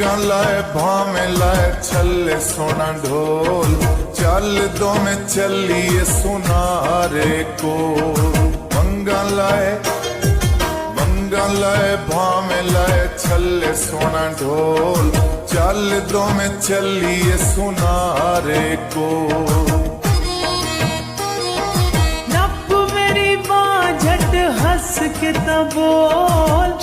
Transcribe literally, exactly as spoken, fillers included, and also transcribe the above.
लाए भावे लाए छल्ले सोना ढोल, चल दो में चलिए सुनारे को। मंगा लाए, मंगा लाए भावे लाए छल्ले सोना ढोल, चल दो में चलिए सुनारे को। नप मेरी बांह झट हंस के तो बोल।